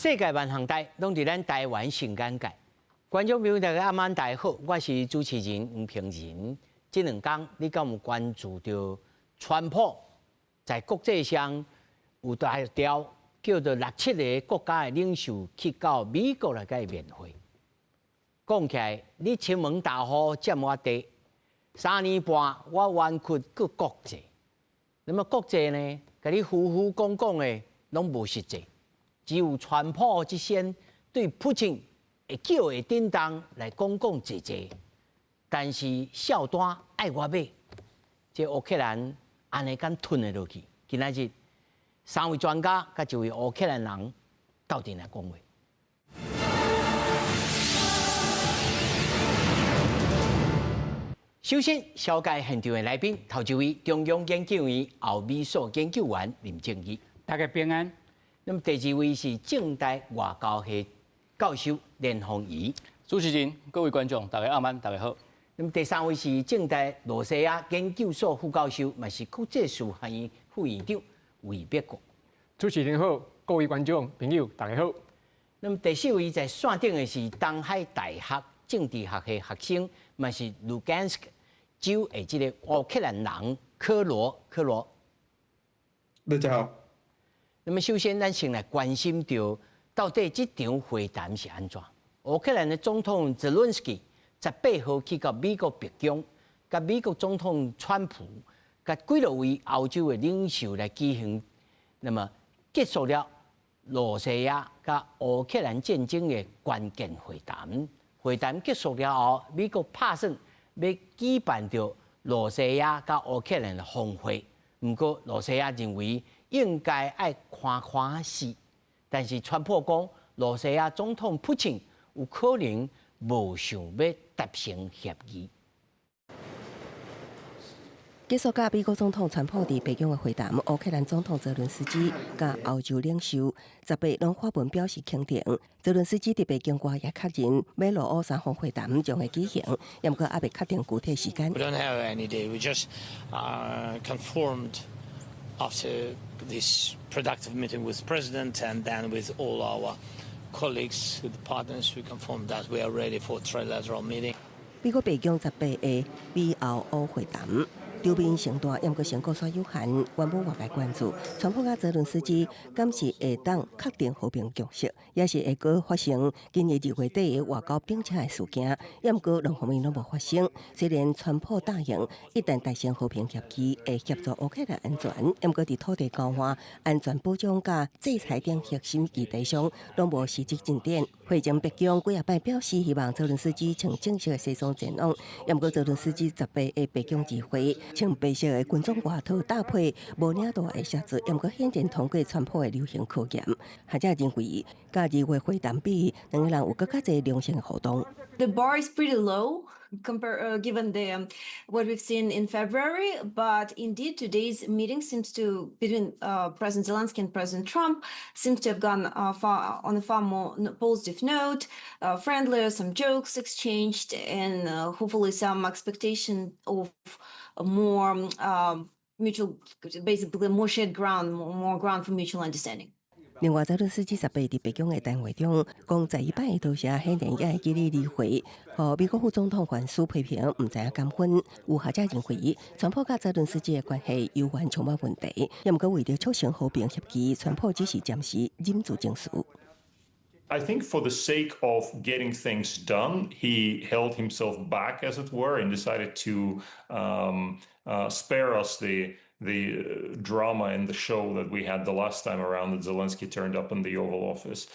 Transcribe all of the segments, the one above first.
世界萬項代，攏佇咱台灣新眼界。觀眾朋友大家暗晚大家好，我是主持人吳平仁。這兩工你敢有關注著川普在國際上有代表叫做六七个國家的領袖去到美國來共伊面會？講起來，你前門大戶佔我地，3年半我冤屈閣國際。那麼國際呢，共你呼呼講講的攏無實際。只有川普這先對普京會叫會叮當來講講濟濟，但是數單愛我買，這烏克蘭按呢敢吞會落去？今仔日三位專家佮一位烏克蘭人鬥陣來講話。首先，紹介現場的來賓，頭一位中央研究院歐美所研究員林正義，大家平安。那麼第二位是政大外交系教授連鳳儀，主持人、各位觀眾，大家暗晚，大家好。那麼第三位是政大羅西亞研究所副教授，嘛是國際事務學院副院長韋碧國。主持人好，各位觀眾朋友，大家好。那麼第四位在線頂的是東海大學政治學系學生，嘛是盧甘斯克州的這個烏克蘭人科羅科羅。大家好。那麼首先，咱先來關心著到底這場會談是按怎？烏克蘭的總統澤倫斯基18號去到美國白宮，佮美國總統川普，佮幾落位歐洲的領袖來舉行，那麼結束了羅西亞佮烏克蘭戰爭的關鍵會談。會談結束了後，美國拍算欲舉辦著羅西亞佮烏克蘭的峰會，毋過羅西亞認為應該愛看看勢，但是川普講，羅西亞總統普京有可能無想欲達成協議。結束佮美國總統川普佇白宮的會談，烏克蘭總統澤倫斯基佮歐洲領袖十八攏發文表示肯定。澤倫斯基佇白宮外也確認，欲羅烏三方會談將會舉行，毋過猶未確定具體時間。 We don't have any date. We just confirmed after this productive meeting with President and then with all our colleagues, with the partners, we confirmed that we are ready for trilateral meeting. 美國白宮十八的美歐烏會談，場面盛大，毋過成果煞有限，原本外界關注，川普佮澤倫斯基敢是會當確定和平共識，抑是會閣發生今年2月底的外交冰車的事件，毋過兩方面攏無發生。雖然川普答應一旦達成和平協議，會協助烏克蘭安全，毋過佇土地交換、安全保障佮制裁等核心議題上，攏無實質進展。會前白宮幾仔擺表示，希望澤倫斯基穿正式的西裝前往，毋過澤倫斯基十八的白宮集會，穿白色的軍裝外套搭配無領帶的靴子，毋過顯然通過川普的流行考驗。學者認為，佮2月會談比，兩个人有閣較濟良性互動。 The bar is pretty low given what we've seen in February, but indeed today's meeting seems to between President Zelensky and President Trump seems to have gone far on a far more positive note, friendlier, some jokes exchanged, and hopefully some expectation of a more mutual, basically more shared ground, more ground for mutual understanding. 另外，澤倫斯基十八佇白宮的談話中，講十一擺的多謝顯然也會記得離會，予美國副總統范斯批評毋知影感恩。有學者認為，川普佮澤倫斯基的關係猶原充滿問題，毋過為著促成和平協議，川普只是暫時忍住情緒。 I think for the sake of getting things done, he held himself back, as it were, and decided to spare us the drama and the show that we had the last time around that Zelensky turned up in the Oval Office.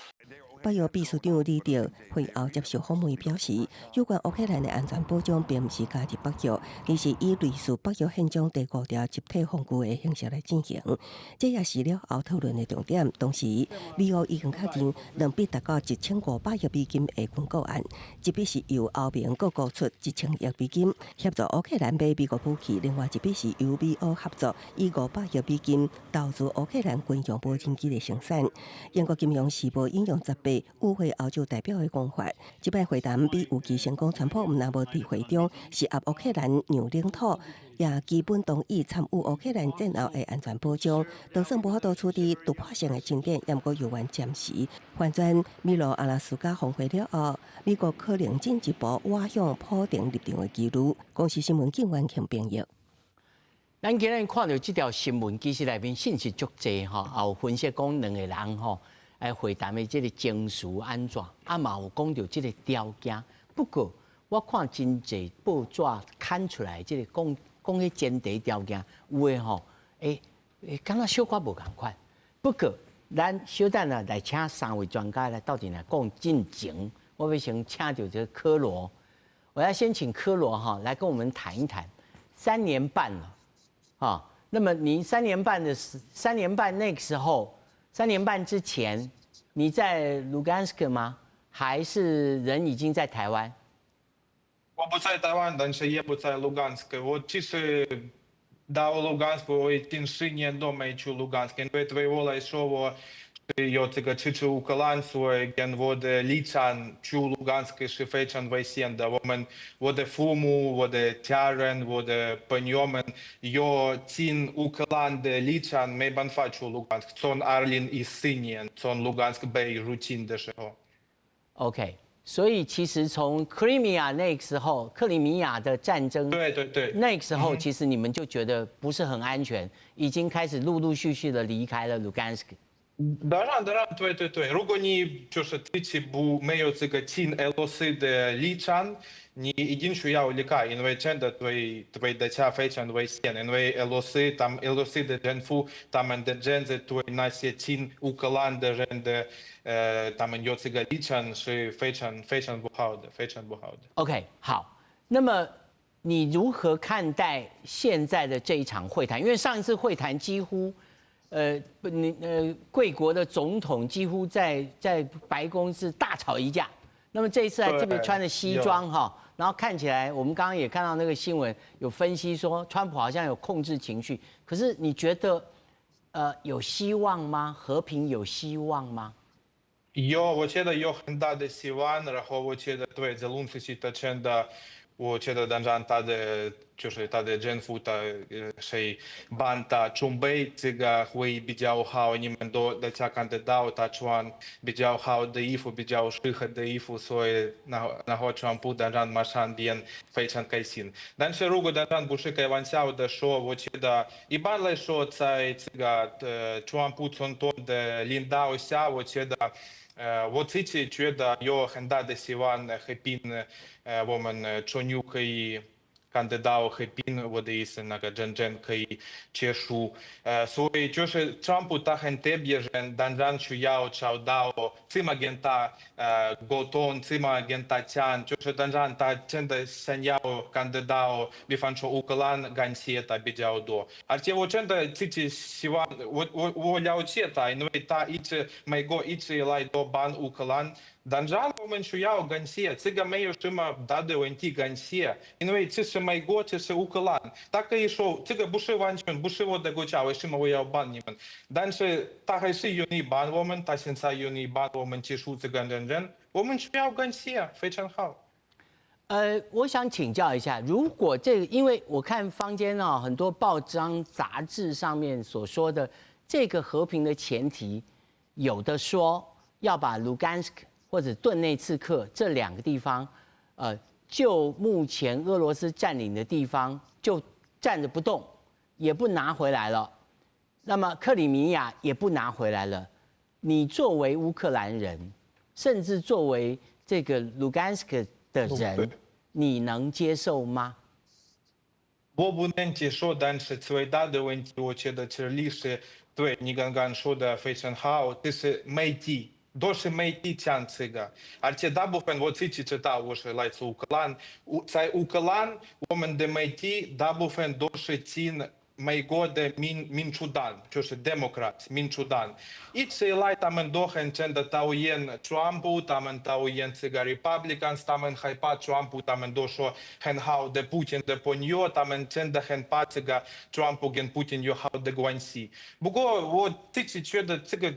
北約秘書長李德會後接受訪問表示，有關烏克蘭的安全保障，並毋是加入北約，而是以類似北約憲章第五條集體防禦的形式來進行。這也是了後討論的重點。同時，美歐已經確認兩筆達到1500億美金的軍購案，一筆是由歐盟各國出1000億美金協助烏克蘭買美國武器，另外一筆是由美歐合作以500億美金投資烏克蘭軍用無人機的生產。英國金融時報引用十八八與會歐洲代表的講法。這擺會談比預期成功，川普毋但無佇會中是合烏克蘭讓領土，也基本同意參與烏克蘭戰後的安全保障。就算無法度處置突破性的進展，毋過猶原暫時翻轉美羅阿拉斯加峰會了後，美國可能進一步倚向普丁立場的幾率。公視新聞警員強編譯。咱今日看著這條新聞，其實內面信息足濟吼，也有分析講兩個人吼，來會談的這個情緒按怎，啊嘛有講著這個條件。不過我看真濟報紙刊出來，這個講講彼前提條件，有的吼，感覺小可無仝款。不過咱小等下來請三位專家來鬥陣來講進前，我欲先請著這個柯羅，我要先請柯羅哈來跟我們談一談，三年半了。啊，那麼你三年半的時，三年半那個時候，三年半之前，你在盧甘斯克嗎？還是人已經在台灣？我不在台灣，但是也不在盧甘斯克。我其實到盧甘斯克，我已經10年都沒去盧甘斯克，因為對我來說，我有這個支持烏克蘭，所以跟我的立場去盧甘斯克是非常危險的。我們我的父母、我的家人、我的朋友們有親烏克蘭的立場，沒辦法去盧甘斯克。從2014年，從盧甘斯克被入侵的時候。 OK，所以其實從克里米亞那個時候，克里米亞的戰爭，那個時候其實你們就覺得不是很安全，已經開始陸陸續續的離開了盧甘斯克。當然，當然，對對對。如果你就是自己不沒有這個親俄羅斯的立場，你一定需要離開，因為真的對大家非常危險。因為俄羅斯，他們俄羅斯的政府，他們的政治對那些親烏克蘭的人的，他們有這個立場是非常非常不好的，非常不好的。 OK，好，那麼你如何看待現在的這一場會談？因為上一次會談幾乎，你貴國的總統幾乎在白宮是大吵一架。那麼這一次還特別穿着西裝哈，然後看起來我們剛剛也看到那個新聞有分析說，川普好像有控制情緒。可是你覺得，有希望嗎？和平有希望嗎？有，我覺得有很大的希望。然後我覺得對澤倫斯基他真的，我覺得當然他的就是他的政府的誰幫他準備這個會比較好，你們都大家看得到他穿比較好的衣服，比較適合的衣服，所以然後川普當然馬上變非常開心。但是如果當然不是開玩笑的說，我覺得一般來說在這個川普總統的領導下，我覺得我自己覺得有很大的希望和平，我們終於可以看得到和平，我的意思那個戰爭可以結束。所以就是川普他很特別人，當然需要找到怎麼跟他溝通，怎麼跟他講，就是當然他真的想要看得到，比方說烏克蘭感謝他比較多，而且我真的自己希望，我了解他，因為他一直美國一直以來都幫烏克蘭。當然我們需要感謝，這個沒有什麼大的問題，感謝，因為這是美國，這是烏克蘭，他可以說這個不是完全不是我的國家，為什麼我要幫你們？但是他還是願意幫我們，他現在願意幫我們結束這個戰爭，我們需要感謝，非常好。我想請教一下，如果這個，因為我看坊間啊很多報章雜誌上面所說的這個和平的前提，有的說要把盧甘斯克或者頓內茨克這兩個地方，就目前俄羅斯佔領的地方就站着不動，也不拿回來了。那麼克里米亞也不拿回來了。你作為烏克蘭人，甚至作為這個盧甘斯克的人，你能接受嗎？我不能接受，但是最大的問題，我覺得這裡是對你剛剛說的非常好，這是媒體。都是媒體講這個，而且大部分我自己知道，我是來自烏克蘭。在烏克蘭，我們的媒體大部分都是親美國的民主黨，就是 Democrat 民主黨。一直以來，他們都很真的討厭川普，他們討厭這個 Republicans，他們害怕川普，他們都說很好的普京的朋友，他們真的很怕這個川普跟普京有好的關係。不過我自己覺得這個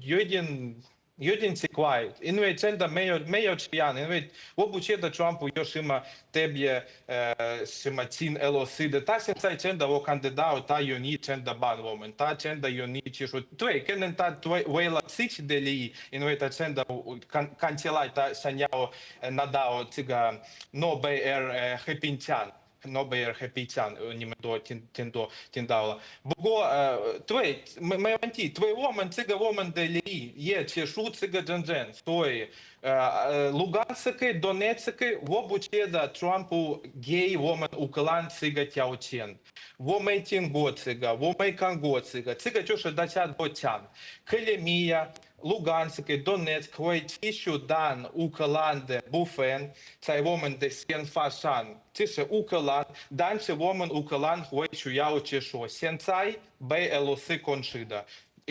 有一點有點奇怪，因為真的沒有這樣，因為我不覺得川普有什麼特別什麼親俄羅斯的，他現在真的我看得到，他願意真的幫我們，他真的願意去說，對，可能他對為了自己的利益，因為他真的看看起來他想要拿到這個諾貝爾和平獎。諾貝爾和平獎，你們都聽到了。不過對，沒問題，對我們這個我們的利益也結束這個戰爭，所以盧甘斯克、頓涅茨克，我不覺得川普給我們烏克蘭這個條件，我沒聽過這個，我沒看過這個，這個就是大家都講，克里米亞、盧甘斯克、頓涅茨克會繼續當烏克蘭的部分，在我們的憲法上，這是烏克蘭，但是我們烏克蘭會需要接受，現在被俄羅斯控制的，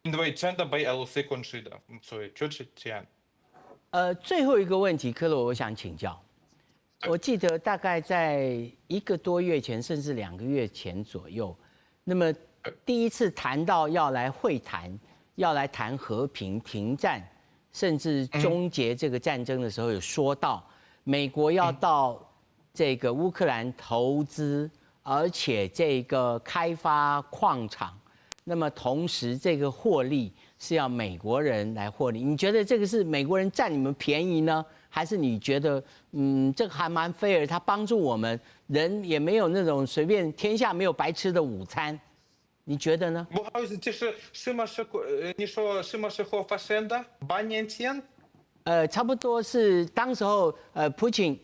因為真的被俄羅斯控制的，所以就是這樣。最後一個問題，科羅，我想請教，我記得大概在一個多月前，甚至2個月前左右，那麼第一次談到要來會談，要來談和平、停戰，甚至終結這個戰爭的時候，有說到美國要到這個烏克蘭投資，而且這個開發礦場，那麼同時這個獲利是要美國人來獲利。你覺得這個是美國人佔你們便宜呢，還是你覺得這個還蠻 fair，他幫助我們人也沒有那種隨便天下沒有白吃的午餐？你覺得呢？不好意思，這是什麼時候？你說什麼時候發生的？半年前？差不多是當時候，普京，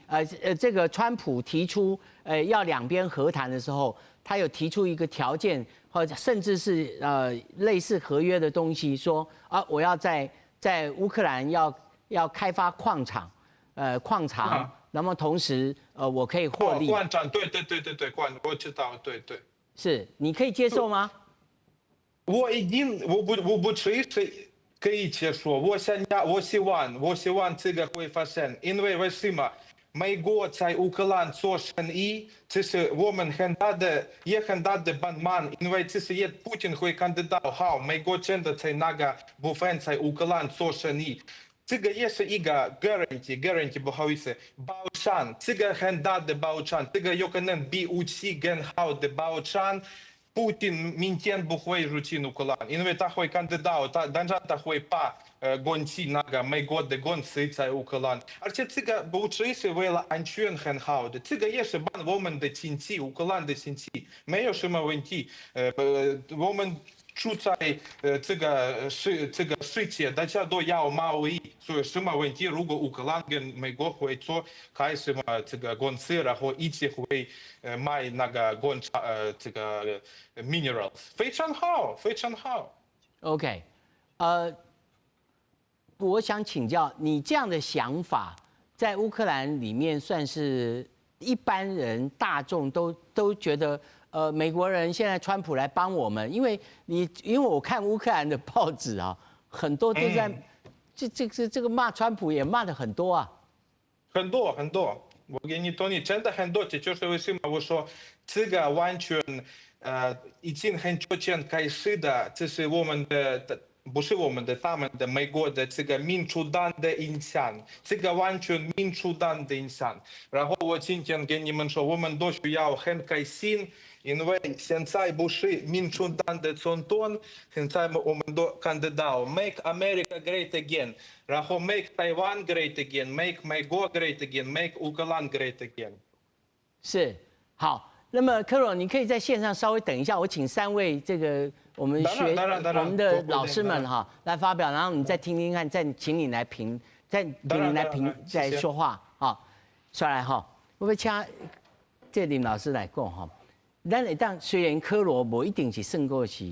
這個川普提出，要兩邊和談的時候，他有提出一個條件，或者甚至是類似合約的東西，說啊，我要在烏克蘭要開發礦場，礦場，那麼同時，我可以獲利。礦場，對對對對對，礦，我知道，對對。是，你可以接受嗎？我一定，我不支持可以接受。我想要，我希望這個會發生，因為為什麼？美國在烏克蘭做生意，這是我們很大的，也很大的幫忙，因為這是也普京會看得到，好，美國真的在那個部分在烏克蘭做生意。這個也是一個 guarantee，guarantee 不好意思，保障，這個很大的保障，這個有可能比武器更好的保障。普京明天不會入侵烏克蘭，因為他會看得到，他當然他會把攻擊那個美國的公司在烏克蘭，而且這個不只是為了安全很好的，這個也是幫我們的經濟，烏克蘭的經濟沒有什麼問題。我們處在這個世界，大家都要貿易，所以什麼問題？如果烏克蘭跟美國會做開什麼這個公司，然後一起會賣那個工廠這個 minerals，非常好，非常好。 OK，我想請教你這樣的想法，在烏克蘭裡面算是一般人大眾都覺得，美國人現在川普來幫我們，因為我看烏克蘭的報紙啊，很多都在這個罵川普也罵的很多啊。很多很多，我給你同意，真的很多。這就是為什麼我說這個完全已經很久前開始的，這是我們的。不是我們的，他們的美國的這個民主黨的影響，這個完全民主黨的影響。然後我今天跟你們說，我們都需要很開心，因為現在不是民主黨的總統，現在我們都看得到 Make America Great Again，然後 Make Taiwan Great Again，Make 美國 Great Again，Make 烏克蘭 Great Again。是，好。那麼科羅，你可以在線上稍微等一下，我請三位這個我們學我們的老師們哈來發表，然後你再聽聽看，再請你來評，再請你來評再說話啊。出來哈，我欲請這林老師來講哈。咱會當雖然科羅無一定是算過是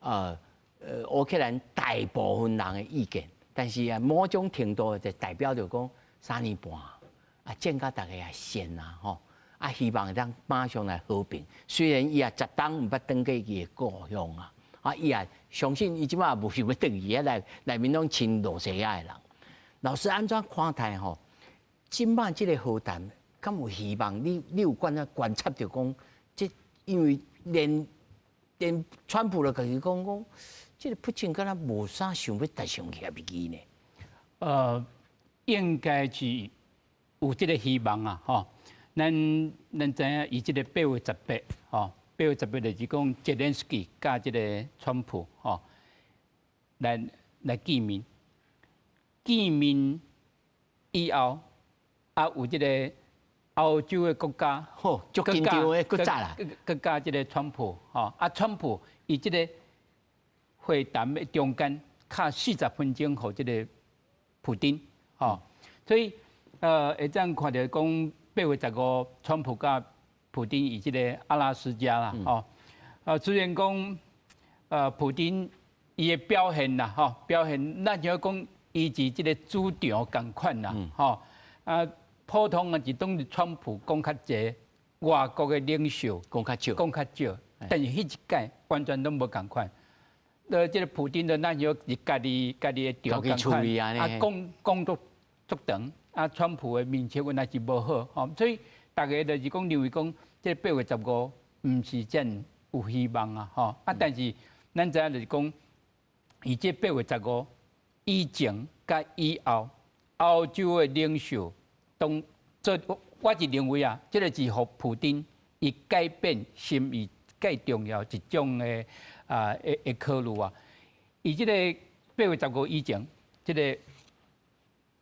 烏克蘭大部分人的意見，但是啊某種程度就代表著講3年半啊，戰甲大家也霰啊吼。啊，希望會當馬上來和平。雖然伊也10冬毋捌轉過伊的故鄉啊，啊，伊也相信伊這擺也無想欲轉去，內面攏親露西亞的人。老師按怎看待吼？這擺這個和談，敢有希望？你有觀察著講，這因為連川普就家己講講，這個普京敢若無啥想欲達成協議呢？應該是有這个希望啊，吼。咱知影，伊這个8月18，吼，八月十八就是講澤連斯基佮這个川普，吼，來見面，見面以後，啊有這个歐洲的國家，吼，足緊張的，閣早啦，閣佮這个川普，吼，啊川普伊這个會談的中間，卡40分鐘予這个普丁，吼，所以會當看著講8月15，川普佮普丁佇這个阿拉斯加啦，吼，雖然講，普丁伊的表現啦，吼，表現咱就講伊是這个主場仝款啦，吼，啊，普通啊是當時川普講較濟，外國的領袖講較少，講較少，但是彼一擺完全攏無仝款。這个普丁的咱就是家己的場仝款，啊，講講足足長，啊，川普的面色原來是無好，吼，所以大家就是講認為講，這个8月15毋是遮有希望啊，吼，啊，但是咱知影就是講，伊這八月十五以前佮以後，歐洲的領袖當做，我是認為啊，這个是予普丁伊改變心意蓋重要一種的啊的考慮啊。伊這个八月十五以前，這个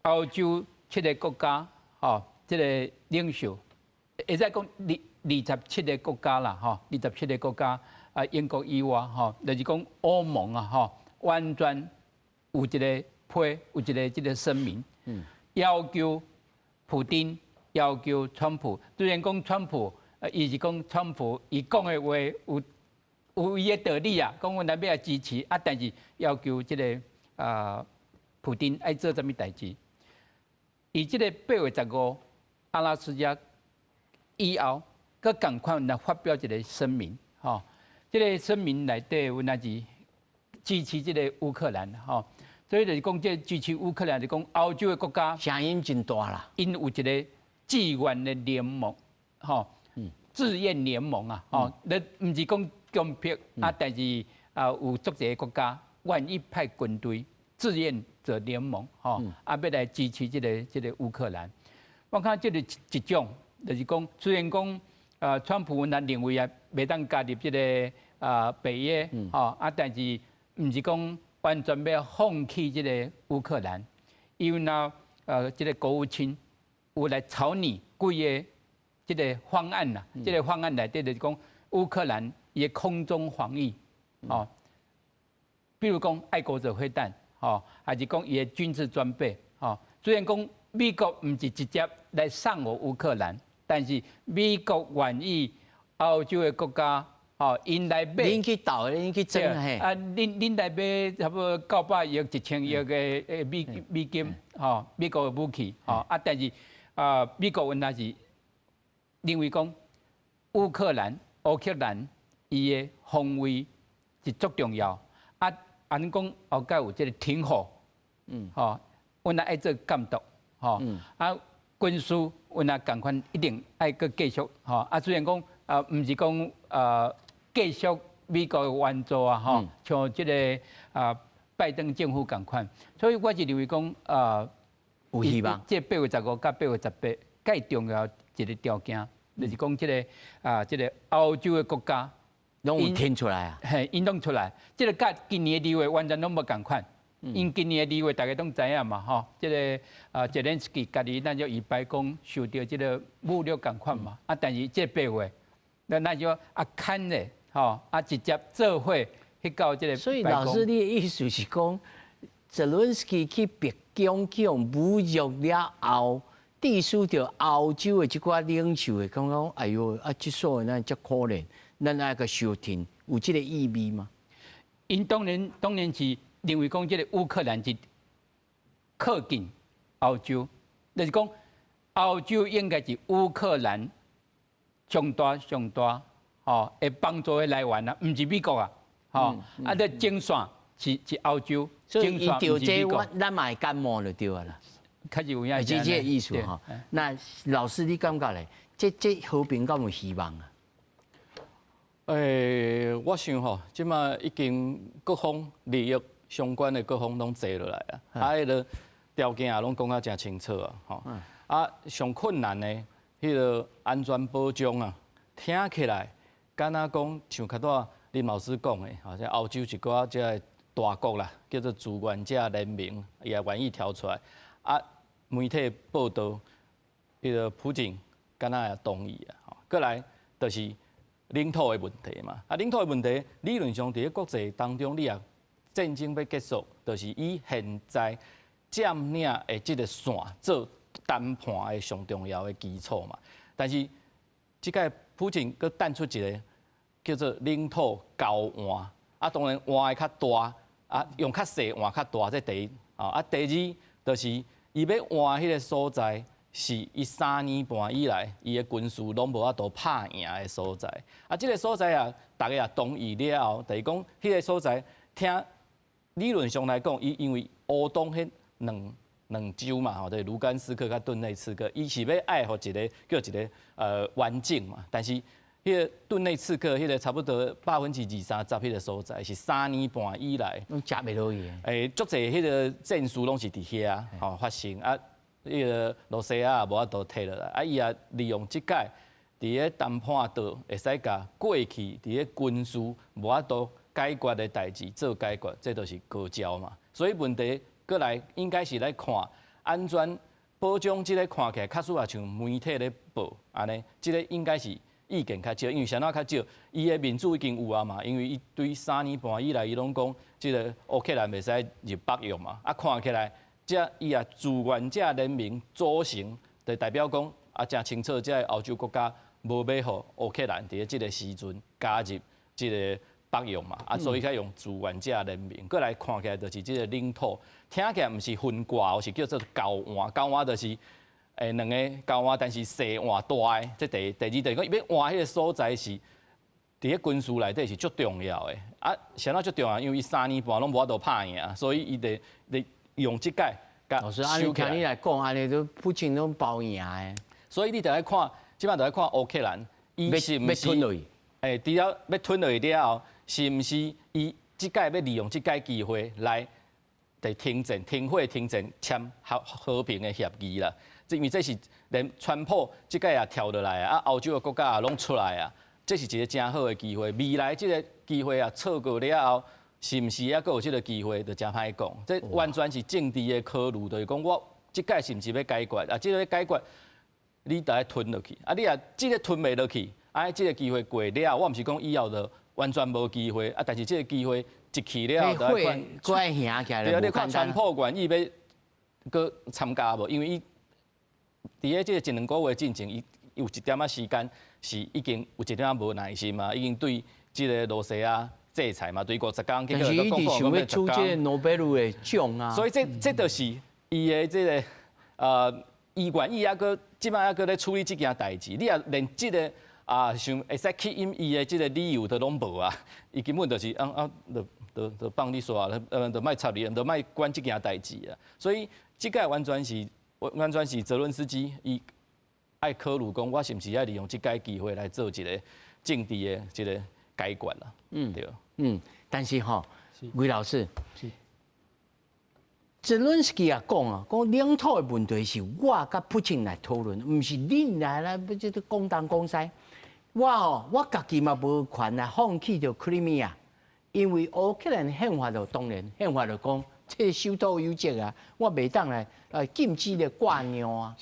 歐洲七个國家，吼，這个領袖，會使講27個國家啦，吼，二十七個國家啊，英國以外，吼，就是講歐盟啊，吼，完全有一個批，有一個這个聲明，要求普丁，要求川普，雖然講川普，伊是講川普，伊講的話有伊的道理啊，講阮來欲來支持啊，但是要求這个啊普丁愛做啥物代誌？伊這个八月十五阿拉斯加以後，閣仝款來發表一个聲明，吼，這个聲明內底有若是支持這个烏克蘭，吼，所以就是講這支持烏克蘭，就講歐洲的國家聲音真大啦，𪜶有一个志願的聯盟，吼，自願聯盟啊，吼，你毋是講強迫啊，但是啊有足濟國家願意派軍隊志願者聯盟，吼，啊欲來支持這个烏克蘭。我看這个一種，就是講雖然講啊，川普咱認為啊，袂當加入這个啊北約，吼啊，但是毋是講完全欲放棄這个烏克蘭，因為呢，這个國務卿有來草擬幾個這个方案啦，這个方案內底就是講烏克蘭伊的空中防禦，哦，比如講愛國者飛彈，吼，還是講伊的軍事裝備，吼，雖然講美國毋是直接來送予烏克蘭，但是美國願意歐洲的國家，吼，𪜶來買。恁去鬥，恁去爭嘿。啊，恁來買差不多900億、1000億的美金，吼，美國的武器，吼，啊，但是啊，美國原來是認為講烏克蘭伊的防衛是足重要，啊，按呢講後蓋有這个停火，吼，阮也愛做監督，吼，啊，軍事阮也仝款一定愛閣繼續，吼，啊，雖然講啊，毋是講啊繼續美國的援助啊，吼，像這个啊拜登政府仝款，所以我是認為講啊有希望。這8月15佮8月18，蓋重要一个條件，就是講這个啊，這个歐洲的國家攏有提出來啊，嘿，𪜶攏出來，這个佮今年的2月完全攏無仝款。𪜶今年的2月大家攏知影嘛，吼，這个啊，澤連斯基家己咱就佇白宮受著這个侮辱仝款嘛，啊，但是這八月，那就啊牽咧，吼，啊直接做伙去到這个。所以老師，你的意思是講，澤倫斯基去白宮去予侮辱了後，致使著歐洲的這寡領袖會感覺講，哎喲，啊，這所謂咱遮可憐，咱愛共相挺，有這个意味嗎？𪜶當然是認為講這个烏克蘭是靠近歐洲，就是講歐洲應該是烏克蘭上大上大吼會幫助的來源啊，毋是美國啊，吼啊，這前線是歐洲，所以伊著這我咱嘛會感冒就對啦，較是有影，是這个意思吼。那老師你感覺咧？這和平敢有希望啊？我想吼，這馬已經各方利益相關的各方攏坐落來啊，啊，彼个條件也攏講甲誠清楚啊，吼。啊，上困難的彼个安全保障啊，聽起來敢若講像較拄林老師講的，吼，這歐洲一寡這个大國啦，叫做自願者聯盟，伊也願意跳出來。啊，媒體報道，彼个普京敢若也同意啊。吼，過來就是領土的問題嘛。啊，領土的問題，理論上佇咧國際當中，你若戰爭欲結束，就是以現在佔領的這个線做談判的上重要的基礎嘛。但是這擺普京閣擲出一个叫做領土交換，啊，當然換的較大，啊，用較細換較大，這第一，啊，第二就是伊欲換彼个所在，是伊3年半以來，伊的軍事攏無法度拍贏的所在。啊，這个所在啊，逐家也同意了後，就是講彼个所在，聽理論上來講，伊因為烏東彼兩州嘛，吼，就是盧甘斯克佮頓內茨克，伊是欲愛予一个叫一个完整嘛，但是彼个頓內茨克彼个差不多20-30%彼个所在，是三年半以來攏食袂落去。足濟彼个戰事攏是佇遐吼發生，啊，彼个羅西亞也無法度退落來，啊，伊也利用這擺佇咧談判桌會使共過去佇咧軍事無法度解決的代誌做解決，這就是高招嘛。所以問題過來應該是來看安全保障，這个看起來確實也像媒體咧報按呢，這个應該是意見較少，因為啥物較少？伊的面子已經有啊嘛，因為伊對三年半以來，伊攏講這个烏克蘭袂使入北約嘛，啊，看起來這伊也自願者聯盟組成，就代表講啊，誠清楚，這个歐洲國家無欲予烏克蘭佇咧這个時陣加入這个北約嘛，啊，所以才用自願者聯盟。過來看起來就是這个領土，聽起來毋是分割，是叫做交換，交換就是兩个交換，但是細換大的。這第二就是講，伊欲換彼个所在是佇咧軍事內底是足重要的。啊，啥物足重要？因為伊三年半攏無法度拍贏，所以伊得得用這擺共老師，按呢聽你來講，按呢都普京攏包贏的。所以你著愛看，這擺著愛看烏克蘭，伊是毋是？欲吞落去？除了欲吞落去了後，是毋是伊這擺欲利用這擺機會來佇停戰、停火、停戰、簽和平的協議啦？這因為這是連川普這擺也跳落來啊，歐洲的國家也攏出來啊，這是一个誠好的機會。未來這个機會啊錯過了後，是毋是猶閣有這个機會，就誠歹講。這完全是政治的考慮，就是講我這擺是毋是欲解決啊？這个解決，你著愛吞落去。啊，你若這个吞袂落去，啊，這个機會過了，我毋是講以後就完全無機會啊。但是這个機會一去了後，就愛看，閣愛贏起來。對啊，你看川普願意欲閣參加無？因為伊佇咧這个一兩個月進前，伊有一點仔時間是已經有一點仔無耐心嘛，已經對這个羅西亞制裁嘛，對50工。但是伊一直想欲取這个諾貝爾的獎啊。所以這就是伊的這个伊願意猶閣這擺猶閣咧處理這件代誌。你若連這个啊想會使吸引伊的這个理由都攏無啊，伊根本就是啊啊，就放你煞，就莫插你，就莫管這件代誌啊。所以這個完全是澤倫斯基伊愛考慮講，我是毋是愛利用這擺機會來做一个政治的這个解決啦？對。但是吼，魏老師，澤倫斯基也講啊，講領土的問題是我佮普京來討論，毋是恁來來這個講東講西。我吼，我家己嘛無權來放棄著克里米亞，因為烏克蘭憲法就當然憲法就講，這守土有責啊，我袂當來禁止咧割讓啊。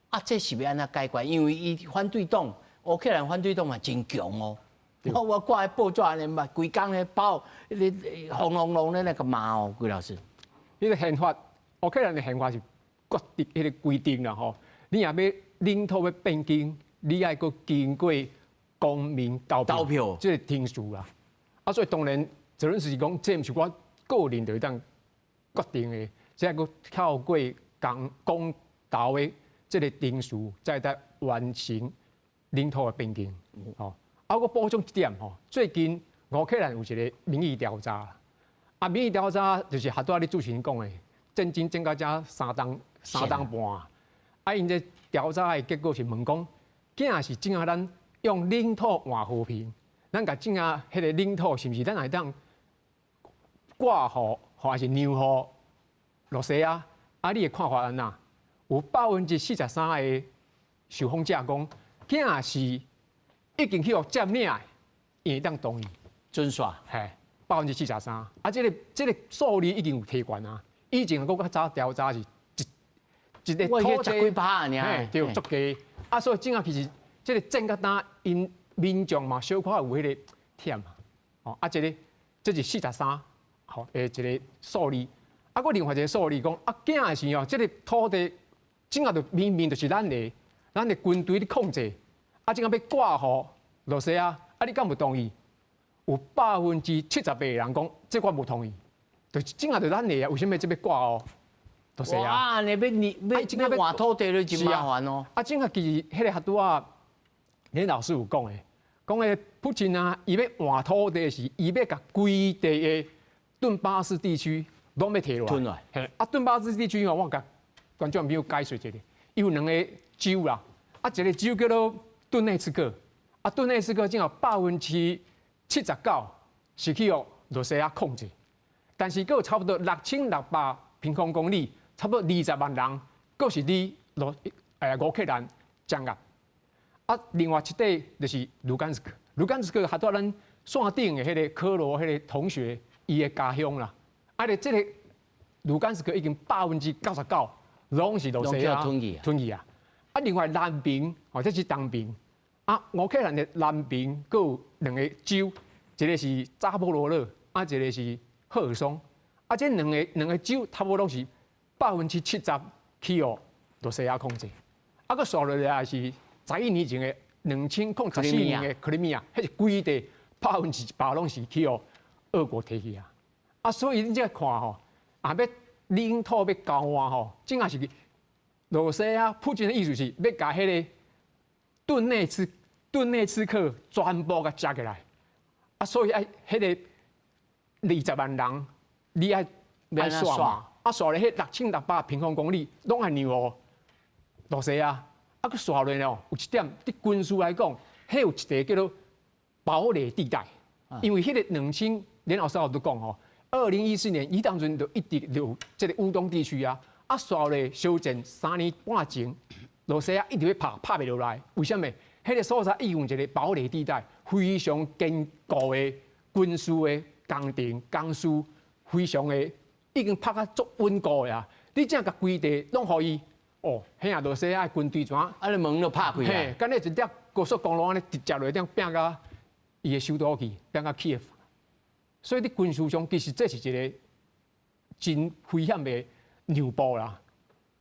啊，這是欲按怎解決？因為伊反對黨烏克蘭反對黨嘛真強哦。我掛喺報紙按呢嘛，規工咧包，咧轟隆隆咧那個罵哦，魏老師。彼个憲法，烏克蘭的憲法是決定彼个規定啦吼。你若欲領土欲變更，你愛閣經過公民投票，這个程序啦。啊，所以當然澤倫斯基講，這毋是我個人就會當決定的，這愛閣透過公投的這个程序，才會當完成領土的變更。吼，啊，我補充一點吼，最近烏克蘭有一个民意調查。啊，民意調查就是拄仔你主持人講的，戰爭戰到這三冬半，啊，𪜶這調查的結果是問講，囝是這下咱用領土換和平，咱共這下彼个領土是毋是咱會當割予，還是讓予羅西亞？啊，你的看法按怎？有43%的受訪者講，囝是已經去予佔領的，伊會當同意。準煞。嘿，43%。啊，這個數字已經有提懸啊。以前閣較早調查是一一個土地，十幾趴爾，對，足低。啊，所以這下其實這個戰甲今，𪜶民眾嘛小可有彼個忝啊。哦，啊，這是四十三，吼，的一個數字。啊，閣另外一個數字講，啊，囝是哦，這個土地，這下就明明就是咱的，咱的軍隊咧控制。啊，這下欲割予羅西亞，啊，你敢有同意？有78%的人講，這我無同意。就這下就咱的啊，為啥物這欲割予羅西亞？哇，你欲你欲欲換土地就真麻煩哦。啊，這下其實彼個拄仔，恁老師有講的，講的普京啊，伊欲換土地是，伊欲共規塊的頓巴斯地區攏欲提落來。嘿，啊，頓巴斯地區哦，我共觀眾朋友解說一下，伊有兩個州啦，啊，一個州叫做頓內茨克，啊，頓內茨克正好79%是去予羅西亞控制，但是閣有差不多6600平方公里，差不多20萬人，閣是佇烏克蘭掌握。啊，另外一塊就是盧甘斯克，盧甘斯克還佇咱線頂的彼個科羅彼個同學伊的家鄉啦。啊，咧這個盧甘斯克已經99%攏是羅西亞吞去啊。啊，另外南邊哦，這是東邊。啊，烏克蘭的南邊閣有兩個州，一個是扎波羅熱，啊，一個是赫爾松。啊，這兩個州差不多攏是70%去予羅西亞控制。啊，閣紲落來是11年前的2014年的克里米亞，彼是規塊100%攏是去予俄國提去啊。啊，所以你這看吼，啊，欲領土欲交換吼，這也是羅西亞普京的意思是欲共彼個頓內茨克全部共食起來。啊，所以愛彼個20萬人，你愛愛煞嘛？啊，煞咧，彼6600平方公里攏愛讓予羅西亞。啊，閣煞落哦，有一點，佇軍事來講，彼有一塊叫做堡壘地帶，因為彼個兩千，連老師我都講吼，2014年伊當陣就一直留這個烏東地區啊，啊，煞咧小戰3年半前，羅西亞一直欲拍，拍袂落來，為啥物？彼個所在已經有一個堡壘地帶，非常堅固的軍事的工程工事，非常的已經拍甲足穩固的啊！你這共規塊攏予伊，哦，彼啊羅西亞的軍隊怎？啊，你門都拍開啊！敢若一隻高速公路按呢直接落頂拚到伊的首都去，拚到基輔。所以佇軍事上，其實這是一個真危險的讓步啦。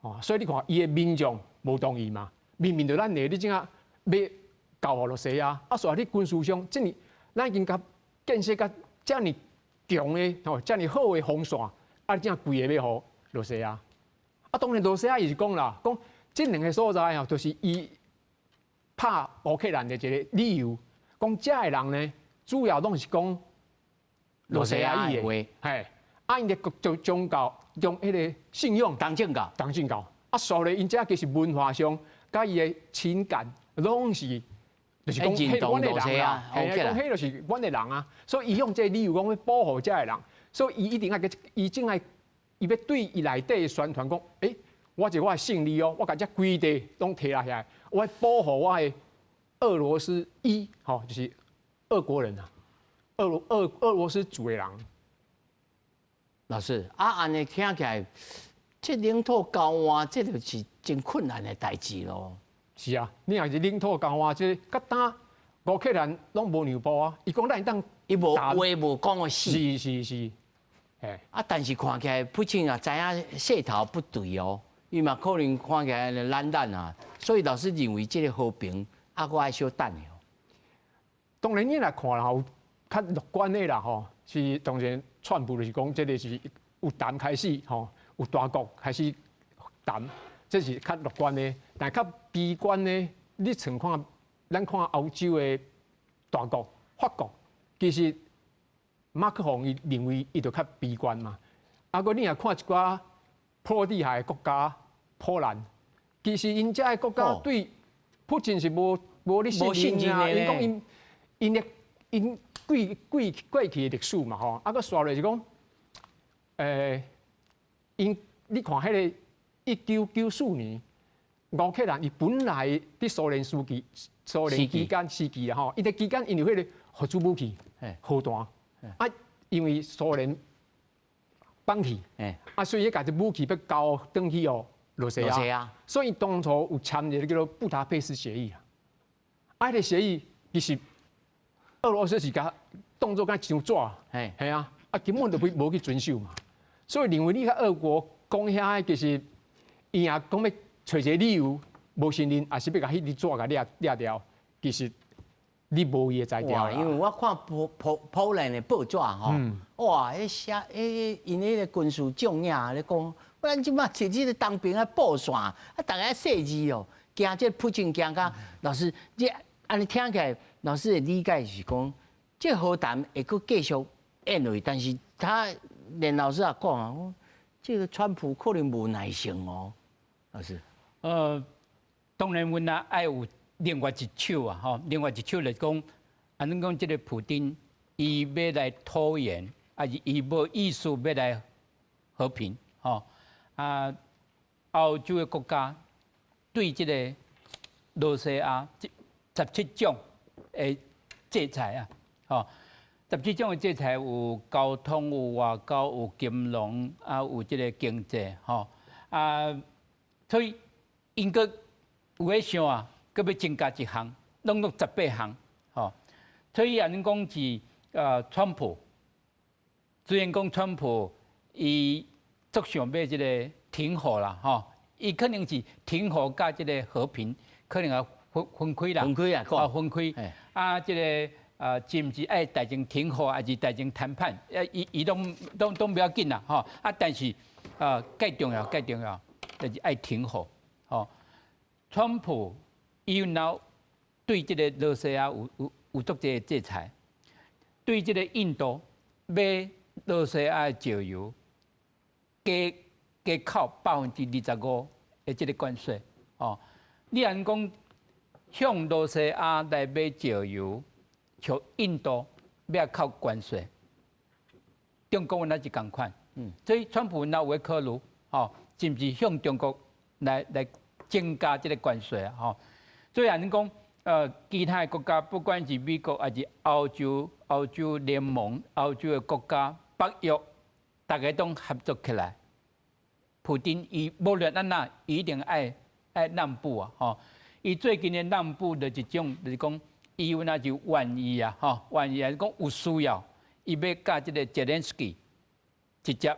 哦，所以你看，伊的民眾無同意嘛？明明就咱的，你這下欲交予羅西亞，啊，所以你軍事上，這爾咱已經共建設甲遮爾強的吼，遮爾好的防線，啊，你這規个欲予羅西亞。啊，當然羅西亞伊是講啦，講這兩个所在吼，就是伊拍烏克蘭的一個理由，講遮的人呢，主要攏是講羅西亞語的，嘿，啊，𪜶的國宗教用彼個信仰，東正教，東正教，啊，所以𪜶遮其實文化上，佮伊的情感，攏是就是講，彼阮的人啦，嘿，講彼就是阮的人啊，所以伊用這個理由講欲保護遮的人，所以伊一定愛伊正愛。伊欲對伊內底宣傳講，欸，我這我的勝利哦，我共這規塊攏提來遐，我愛保護我的俄羅斯裔，吼，就是俄國人啊，俄羅斯族的人。老師，啊，按呢聽起來，這領土交換，這就是真困難的代誌囉。是啊，你若是領土交換，這個佮當烏克蘭攏無讓步啊，伊講咱會當，伊無話無講予死。是是是。啊！但是看起來普京也知影勢頭不對哦，伊嘛可能看起來懶懶啊，所以老師認為這個和平啊，閣愛小等的哦。當然你來看啦吼，較樂觀的啦吼，是當然川普就是講這個是有談開始吼，有大國開始談，這是較樂觀的。但較悲觀的，你像看咱看歐洲的大國法國，其實。馬克宏伊認為伊就較悲觀嘛，啊，閣你若看一寡波羅的海的國家，波蘭，其實𪜶遮的國家對普京是無咧信任啊，𪜶講𪜶的𪜶過過過去的歷史嘛吼，啊，閣煞落是講，𪜶你看彼個1994年，烏克蘭伊本來佇蘇聯時期、蘇聯期間時期啊吼，伊佇期間𪜶有彼個核子武器、核彈，啊，因為蘇聯放棄，啊，所以伊共這武器欲交轉去予羅西亞，所以當初有簽一個叫做布達佩斯協議啊，啊，彼個協議其實俄羅斯是共當做敢一張紙，係啊，啊根本就無去遵守嘛，所以認為你佮俄國講遐個其實伊若講欲揣一個理由無承認，抑是欲共彼張紙共掠掠掉，其實你無伊的才調。因為我看波波波蘭的報紙吼，哇，彼寫彼𪜶彼个軍事將領咧講，咱這擺佇這個東邊啊布線，啊，逐家細緻哦，驚這普京驚甲老師，這按呢聽起來，老師的理解是講，這和談會閣繼續演落去，但是他連老師也講啊，這個川普可能無耐性哦，老師。當然，阮也愛有另外一手啊，吼，另外一手來講，按呢講，這個普丁伊欲來拖延，抑是伊無意思欲來和平，吼啊，歐洲的國家對這個羅西亞17種的制裁啊，吼，十七種的制裁有交通、有外交、有金融，啊，有這個經濟，吼啊，所以𪜶閣有咧想啊，閣欲增加一項，攏總18項，吼。所以按呢講是川普，雖然講川普伊足想欲這個停火啦，吼，伊可能是停火佮這個和平，可能也分分開啦，分開啊，啊分開，啊這個啊，是毋是愛大前停火，抑是大前談判？伊伊攏攏攏無要緊啦，吼。啊，但是啊，蓋重要，蓋重要，就是愛停火，吼。川普伊有對這個羅西亞有有有足濟制裁，對這個印度買羅西亞的石油加加扣25%的這個關稅，哦。你按呢講向羅西亞來買石油，像印度欲扣關稅，中國若是仝款，所以川普若有咧考慮，吼，是毋是向中國來來增加這個關稅啊？吼，所以按呢講，其他的國家，不管是美國抑是歐洲、歐洲聯盟、歐洲的國家、北約，逐家攏合作起來。普丁伊無論按怎，伊一定愛愛讓步啊！吼，伊最近的讓步的一種，就是講，伊有若就願意啊，吼，願意啊，講有需要，伊欲佮這個澤連斯基直接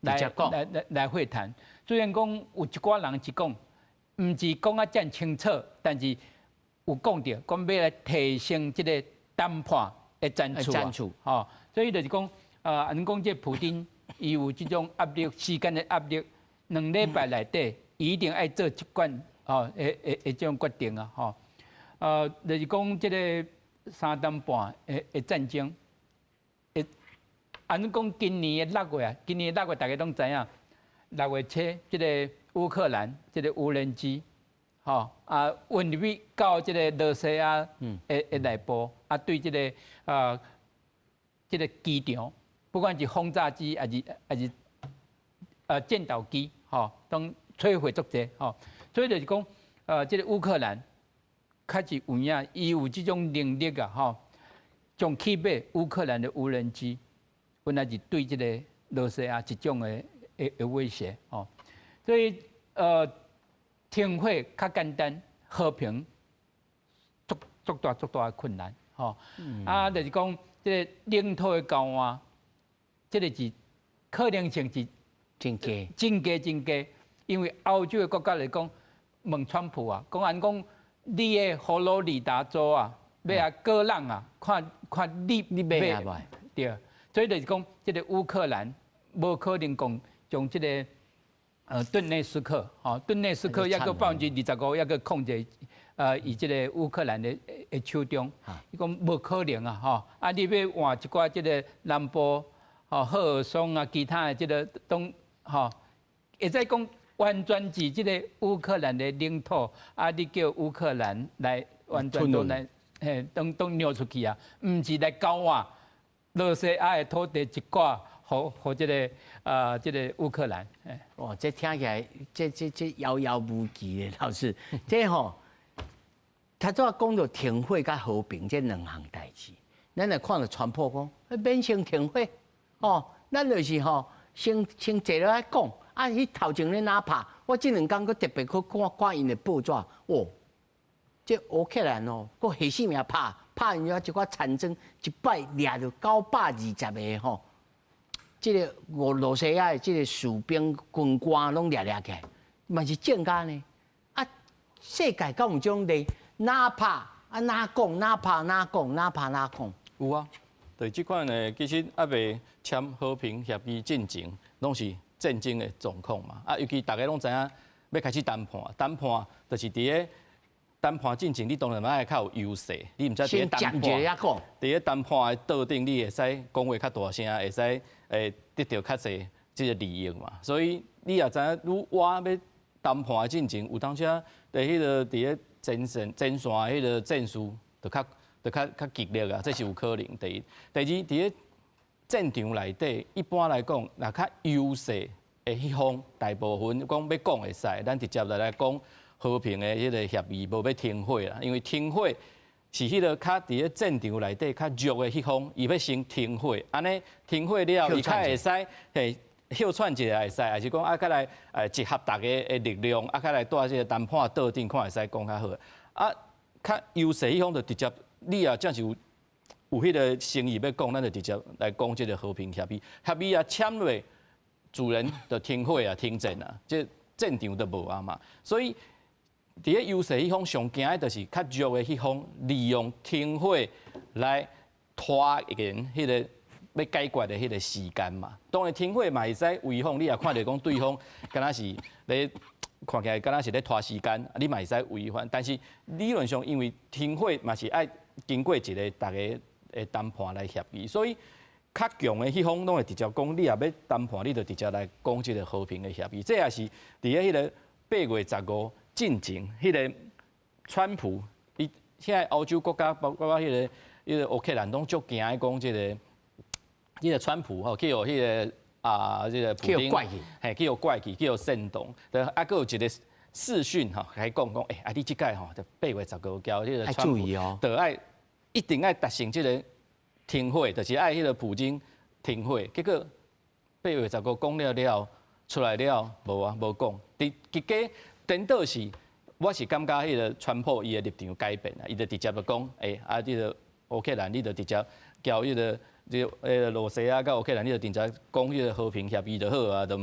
來來來來會談。雖然講有一寡人是講，毋是講啊遮清楚，但是有講著，講欲來提升這個談判的層次啊，吼，所以就是講，按呢講這普丁伊有這種壓力，時間的壓力。2禮拜內底，伊一定愛做這款吼，的的的這種決定啊，吼。就是講這個三點半的的戰爭，會按呢講今年的6月啊，今年6月大家攏知影，6月初這個烏克蘭這個無人機，吼啊運入去到這個羅西亞的的內部，啊對這個啊這個機場，不管是轟炸機抑是抑是戰鬥機。吼，攏摧毀足濟吼，所以就是講，這個烏克蘭確實有影，伊有這種能力啊，吼，將去買烏克蘭的無人機，本來是對這個羅西亞一種的的的威脅，吼，所以停火較簡單，和平足足大足大的困難，吼，啊，就是講這個領土的交換，這個是可能性是。真低，真低真低，因為歐洲的國家來講，問川普啊，講按呢講，你的佛羅里達州啊，欲來割讓啊，看看你你欲啊無？對，所以就是講，這個烏克蘭無可能講將這個頓內斯克，吼，頓內斯克抑閣25%，抑閣控制佇這個烏克蘭的的手中，伊講無可能啊，吼，啊，你欲換一寡這個南部，吼，赫爾松啊，其他的這個攏。吼，會使講完全是這個烏克蘭的領土，啊，你叫烏克蘭來完全攏來，嘿，攏攏讓出去啊，毋是來交換羅西亞的土地一寡，予予這个啊，這个烏克蘭。哇，這聽起來，這遙遙無期的，老師，這吼，頭拄仔講著停火佮和平這兩項代誌，咱來看著川普講，免先停火，哦，咱就是吼，先坐落來講，啊，彼頭前咧哪拍？我這兩工閣特別去看看𪜶的報紙，哦，這烏克蘭哦，閣下死命拍，拍𪜶遐一寡殘裝，一擺掠著920個吼。這个俄羅西亞的這个士兵軍官攏掠掠起來，嘛是增加呢。啊，世界敢有這種例？哪拍啊哪講，哪拍哪講，哪拍哪講？有啊，對這款的其實猶未簽和平協議進前，攏是戰爭的狀況嘛。啊，尤其大家攏知影欲開始談判，談判就是佇咧談判進前，你當然愛較有優勢，你毋才佇咧談判，佇咧談判的桌頂，你會使講話較大聲，會使會得著較濟這个利益嘛。所以你也知影，愈晚欲談判的進前，有當時佇彼个佇咧前線前線的彼个戰事就較就較較激烈啊，這是有可能。第一，第二，佇咧戰場內底，一般來講，若較優勢的彼方，大部分講欲講會使，咱直接來講和平的彼个協議，無欲停火啦。因為停火是彼个較佇咧戰場內底較弱的彼方，伊欲先停火，按呢停火了，伊較會使嘿歇喘一下會使，抑是講啊，較來集合大家的力量，啊，較來蹛這个談判桌頂，看會使講較好。啊，較優勢彼方就直接，你若真是有有彼个誠意欲講，咱就直接來講這个和平協議。協議啊簽落，自然就停火啊，停戰啊，這戰場就無啊嘛。所以佇咧優勢彼方上驚的，就是較弱的彼方利用停火來拖延彼个欲解決的彼个時間嘛。當然停火嘛會使違反，你也看著講對方敢若是咧看起來敢若是咧拖時間，你嘛會使違反。但是理論上，因為停火嘛是愛經過一个大家的談判來協議，所以較強的彼方攏會直接講，你若欲談判，你就直接來講這个和平的協議。這也是佇咧彼个8月15進前，彼个川普，伊現在歐洲國家包括彼个烏克蘭攏足驚的講這个，這个川普吼去予彼个啊這个普丁，嘿去予怪去，去予煽動，啊，閣有一个視訊吼，共伊講講，欸，啊你這擺吼，就8月15交彼个川普，就愛一定愛達成這个停火，就是愛彼个普京停火。結果8月15講了了，出來了，無啊，無講。佇結果顛倒是，我是感覺彼个川普伊的立場改變啊，伊就直接就講，欸，啊，這个烏克蘭，你就直接交彼个這个羅西亞佮烏克蘭，你就直接講彼个和平協議就好啊，就毋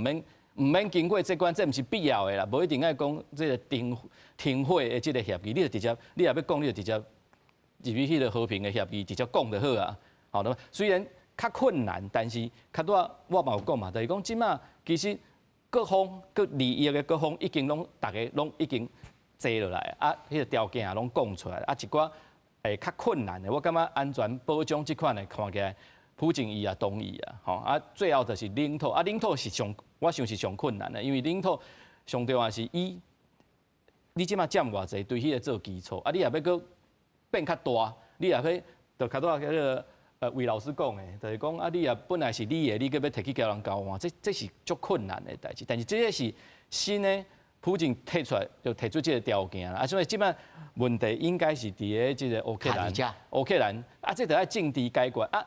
免經過這關，這毋是必要的啦，無一定愛講這个停火的這个協議，你就直接，你若欲講，你就直接入去彼个和平的協議，直接講就好啊。好的，雖然較困難，但是較拄仔我嘛有講嘛，就是講這馬其實各方各利益的各方已經攏大家攏已經坐落來，啊，彼个條件也攏講出來，啊，一寡會較困難的，我感覺安全保障這款的看起來，普京伊也同意啊，吼啊，最後就是領土，啊，領土是上我想是上困難的，因為領土上重要是以你這馬佔偌濟，對彼个做基礎，啊，你若欲閣變較大，你若欲就較拄仔彼个魏老師講的，就是講啊，你若本來是你的，你閣欲提去共人交換，這是足困難的代誌。但是這个是新的，普京提出來就提出這个條件啦。啊，所以這擺問題應該是佇咧這个烏克蘭，烏克蘭啊，這著愛政治解決啊。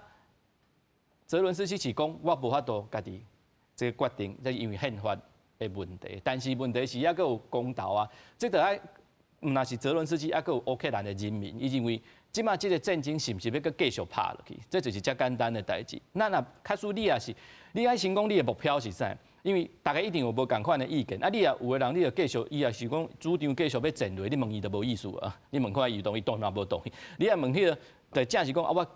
澤倫斯基是講，我無法度家己這个決定，這是因為憲法的問題。但是問題是猶閣有公投啊，這著愛毋但是澤倫斯基，猶閣有烏克蘭的人民，伊認為這馬這个戰爭是毋是欲閣繼續拍落去？這就是遮簡單的代誌。咱若假使你也是，你愛先講你的目標是啥？因為大家一定有無仝款的意見。啊，你若有的人，你就繼續，伊也是講主張繼續欲戰落，你問伊就無意思啊。你問看伊同意，當然嘛無同意。你若問彼个，就正是講啊，我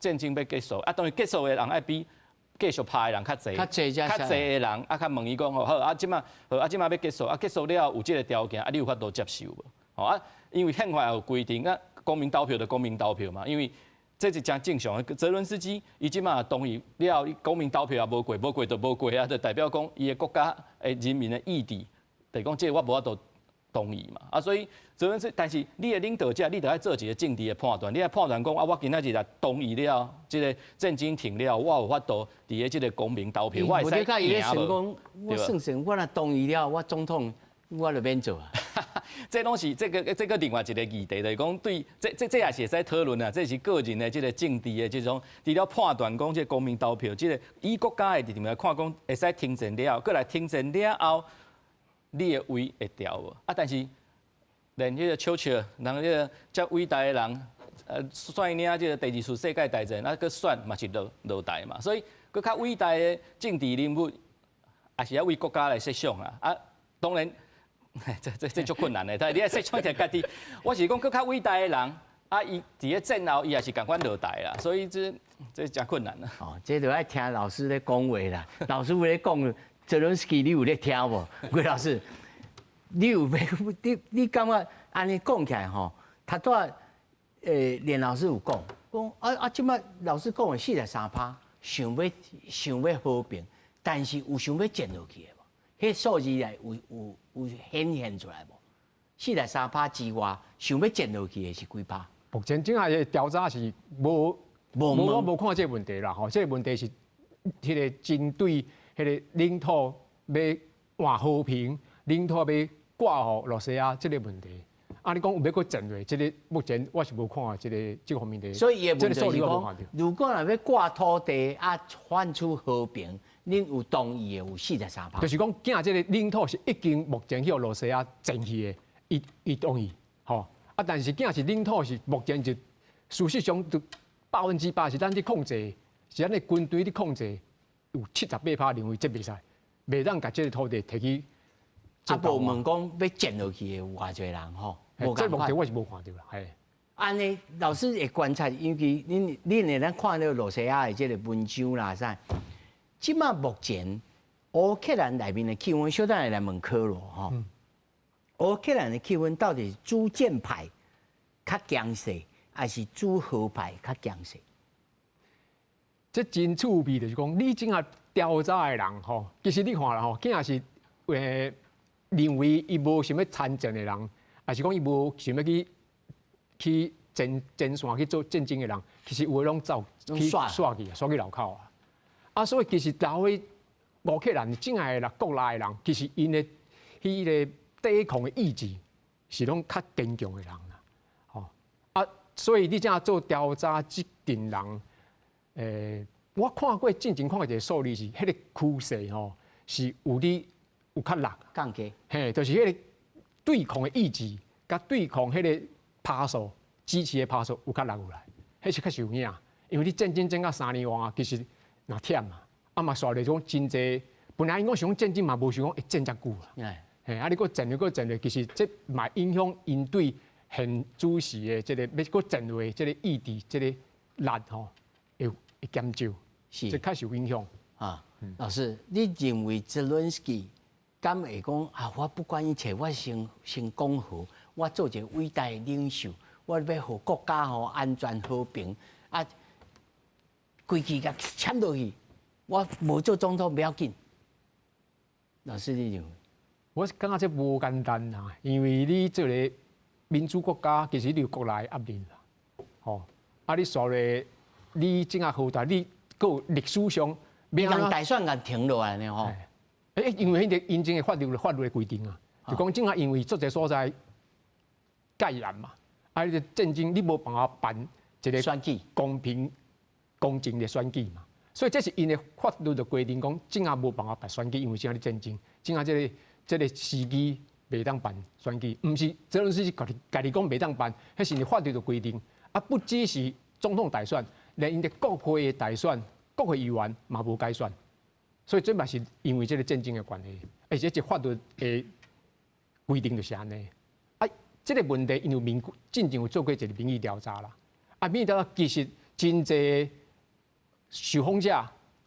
戰爭欲結束，啊，當然結束的人愛比繼續拍的人較濟，較濟較濟的人啊，較問伊講吼，好啊，這馬好啊，這馬欲結束，啊，結束了有這个條件，啊，你有法度接受無？吼啊，因為憲法有規定啊，公民投票就公民投票嘛，因為這是誠正常的。澤倫斯基伊這馬同意了，公民投票也無過，無過就無過啊，就代表講伊的國家的人民的意志，就是講這个我無法度同意嘛。啊，所以澤倫斯，但是你的領導者，你著愛做一個政治的判斷，你愛判斷講啊，我今仔日若同意了，這個戰爭停了，我有法度佇咧這個公民投票，我會使贏無？我算算，我若同意了，我總統我就免做啊。這攏是這個另外一個議題，就是講對，這也是會使討論啊。這是個人的這個政治的這種，除了判斷講這個公民投票，這個以國家的立場來看，講會使停戰了，閣來停戰了後，你的位會調無？啊，但是連彼個丘吉爾，人彼個遮偉大的人，率領這個第二次世界大戰，啊，閣選嘛是落台嘛。所以，閣較偉大的政治人物，也是愛為國家來設想啊。啊，當然。這足困難的，但是你愛設想一下家己，我是講閣較偉大的人，啊，伊佇咧戰後，伊也是仝款落台啦，所以這誠困難啦。哦，這就愛聽老師咧講話啦。老師有咧講，澤倫斯基，你有咧聽無？郭老師，你有欲你感覺按呢講起來吼，頭拄仔連老師有講，講啊啊，這擺老師講的43趴，想欲和平，但是有想欲戰落去的無？彼數字來有顯現出來無？43趴之外，想欲戰落去的是幾趴？目前這下的調查是無無我無看這個問題啦，吼，這個問題是彼個針對彼個領土欲換和平，領土欲割予羅西亞這個問題。啊，你講有欲閣戰落，這個目前我是無看這個這方面的。所以伊的問題是講，如果若欲割土地啊，換取和平，恁有同意的有43趴。就是講，驚這個領土是已經目前去予羅西亞佔去的，伊同意，吼。啊，但是驚是領土是目前就事實上就100%是咱佇控制，是咱的軍隊佇控制，有78趴認為這袂使，袂當共這個土地提去。啊，無問講欲戰落去的有偌濟人吼？無這目前我是無看著啦，嘿。按呢，老師會觀察，尤其恁會當看著羅西亞的這個文章啦啥。這馬目前烏克蘭內面的氣氛，小等下來問科羅吼。烏克蘭的氣氛到底是主戰派較強勢，還是主和派較強勢？這真趣味，就是講你這下調查的人吼，其實你看啦吼，囝是認為伊無想欲參戰的人，還是講伊無想欲去前線去做戰爭的人，其實有的攏走去煞去，煞去樓口啊。啊，所以其實留佇烏克蘭境內的人，國內的人，其實𪜶的彼個抵抗的意志是攏較堅強的人啦。吼啊，所以你這樣做調查，這陣人，我看過進前看過一個數字是，彼個趨勢吼是有佇有較力降低，嘿，就是彼個對抗的意志，佮對抗彼個趴數支持的趴數有較力有來，彼是確實有影。因為你戰爭戰到3年外啊，其實若忝啊，啊嘛煞來講真濟，本來𪜶講想講戰爭嘛，無想講會戰遮久啊。嘿，啊你閣戰落閣戰落，其實這嘛影響𪜶對現主時的這個欲閣戰落這個意志，這個力吼會減少，這確實有影響。啊，老師，你認為澤倫斯基敢會講啊？我不管一切，我先講和，我做一個偉大的領袖，我欲予國家吼安全和平啊，規氣共簽落去，我無做總統不要緊。老師，你認為？我是感覺這無簡單啊，因為你這個民主國家，其實你有國內壓力啦，吼啊！你煞咧，你這下好大，你閣有歷史上，你共大選共停落來呢吼？因為彼個𪜶這個法律的規定啊，就講這下因為足濟所在戒嚴嘛，啊，你戰爭你無辦法辦一個選舉公平公正的選舉嘛，所以這是𪜶的法律的規定，講這下無辦法辦選舉，因為這下咧戰爭，這下這個時機袂當辦選舉，毋是澤倫斯基家己講袂當辦，彼是法律的規定。啊，不只是總統大選，連𪜶的國會的大選、國會議員嘛無改選，所以這嘛是因為這個戰爭的關係，而且這法律的規定就是按呢。啊，這個問題因為民進前有做過一個民意調查啦，啊，民意調查其實真濟受訪者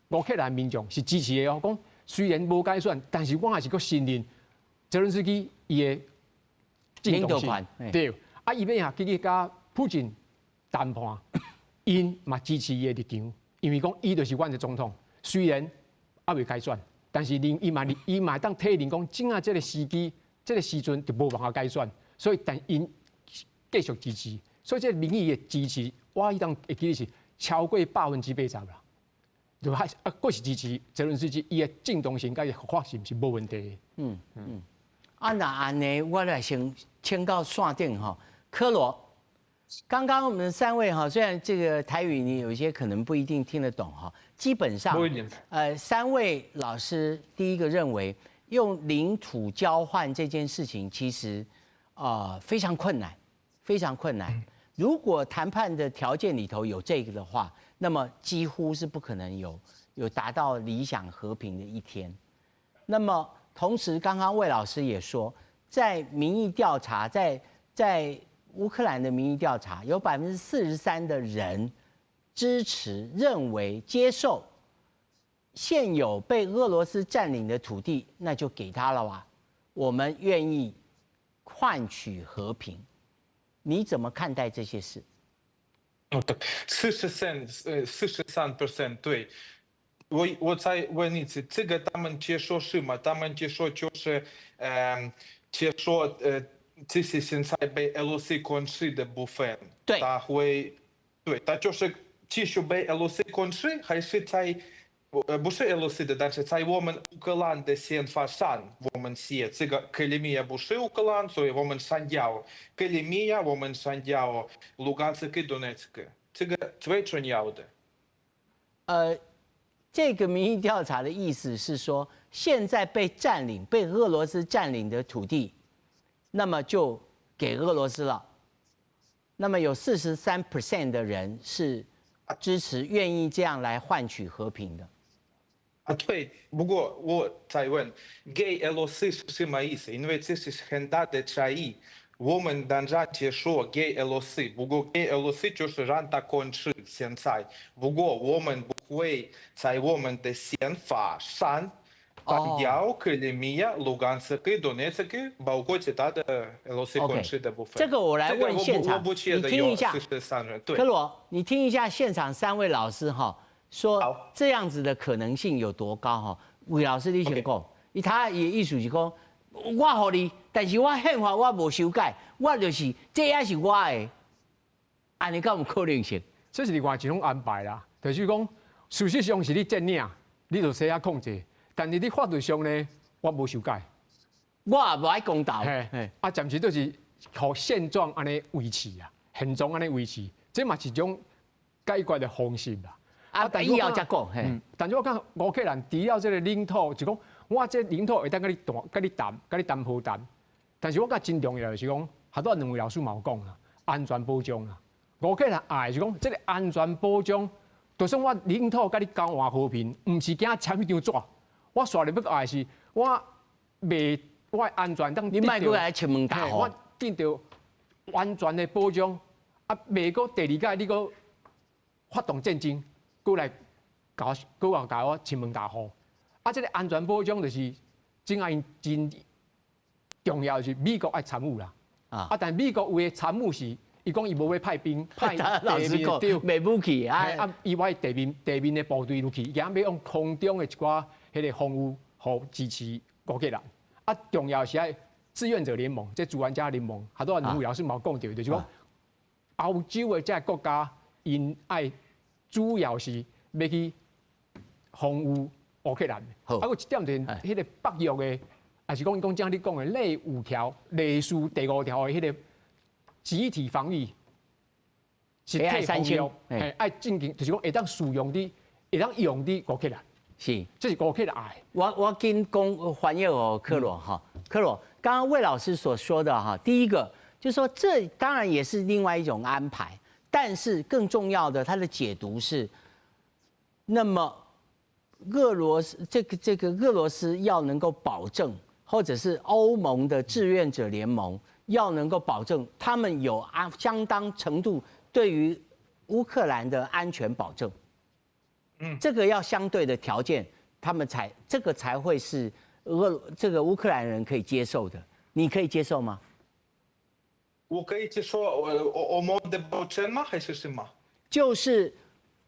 烏克蘭民眾是支持的哦，講雖然無改選，但是我還是閣信任澤倫斯基伊的領導權。對，啊，伊欲啊去佮普京談判，𪜶嘛支持伊的立場，因為講伊就是阮的總統，雖然猶未改選，但是𪜶伊嘛會當體認講，這下這個時機這個時陣就無辦法改選，所以但𪜶繼續支持，所以這個民意的支持，我彼當會記得是超過80%啦。就還啊，閣是支持澤倫斯基，伊的正當性佮伊合法性是無問題的。啊，若按呢，我來先請教線頂哈，柯羅，剛剛我們三位哈，雖然這個台語你有一些可能不一定聽得懂哈，基本上，三位老師第一個認為用領土交換這件事情其實啊非常困難，非常困難。如果談判的條件裡頭有這個的話，那麼幾乎是不可能有達到理想和平的一天。那麼同時，剛剛魏老師也說，在民意調查，在烏克蘭的民意調查，有43%的人支持、認為接受現有被俄羅斯佔領的土地，那就給他了哇。我們願意換取和平。你怎麼看待這些事？哦，對，43%，對。我再問一次，這個他們接受是嗎？他們接受就是，接受這些現在被俄羅斯控制的部分，對，他會，對，他就是繼續被俄羅斯控制，還是在，不是俄羅斯的，但是在我們烏克蘭的憲法上，我們寫這個克里米亞不是烏克蘭，所以我們刪掉克里米亞，我們刪掉盧甘斯克、頓涅茨克，這個最重要的。這個民意調查的意思是說，現在被佔領、被俄羅斯佔領的土地，那麼就給俄羅斯了。那麼有43% 的人是支持、願意這樣來換取和平的。啊，對。不過我再問，給俄羅斯是什麼意思？因為這是很大的差異。我們當然接受給俄羅斯，不過給俄羅斯就是讓他控制現在。不過我們不會在我們的憲法上刪掉克里米亞、盧甘斯克、頓涅茨克，包括其他的俄羅斯控制的部分。這個我來問現場，你聽一下。柯羅，你聽一下現場三位老師哈，說這樣子的可能性有多高哈？魏老師你先講，他的意思是講，我予你，但是我憲法我無修改，我就是這也是我的，按呢敢有可能性？這是另外一種安排啦，就是講事實上是你佔領，你就使遐控制，但是你法律上呢，我無修改，我也無愛公道。啊，暫時就是予現狀按呢維持啊，現狀按呢維持，這嘛是一種解決的方式啦。啊，但以後才講，嘿。但是我感覺烏克蘭除了這個領土，就講我這領土會當佮你談、佮你談、佮你談和談。但是我感覺真重要就是講，拄仔兩位老師嘛有講啦，安全保障啦。烏克蘭愛是講，這個安全保障，就算我領土佮你交換和平，毋是驚簽彼張紙。我煞入欲愛是，我袂我安全當你莫閣來敲門大戶，我得到完全的保障，啊，袂閣第二擺你閣發動戰爭，閣來共我，閣來共我侵門踏戶。啊，這個安全保障就是真愛真重要，是美國愛參與啦。啊，但美國有的參與是，伊講伊無欲派兵，派地面對，袂武器啊，啊，伊愛地面的部隊入去，伊欲用空中的一寡彼個防禦，予支持烏克蘭。啊，重要是愛志願者聯盟，這志願者聯盟，拄仔兩位老師嘛有講著，就是講歐洲的這個國家，𪜶愛主要是欲去防禦烏克蘭。啊，閣一點就是彼個北約的，也是講伊講像你講的內五條、類似第五條的彼個集體防禦，集體防禦，嘿，愛進行，就是講會當使用佇，會當用佇烏克蘭。是，這是烏克蘭愛。我緊講翻譯予柯羅哈，柯羅，剛剛魏老師所說的哈，第一個就是說，這當然也是另外一種安排，但是更重要的，他的解讀是，那麼俄羅斯這個俄羅斯要能夠保證，或者是歐盟的志願者聯盟要能夠保證，他們有相當程度對於烏克蘭的安全保證。這個要相對的條件，他們才這個才會是這個烏克蘭人可以接受的。你可以接受嗎？我可以接受，歐盟的保證嗎？還是什麼？就是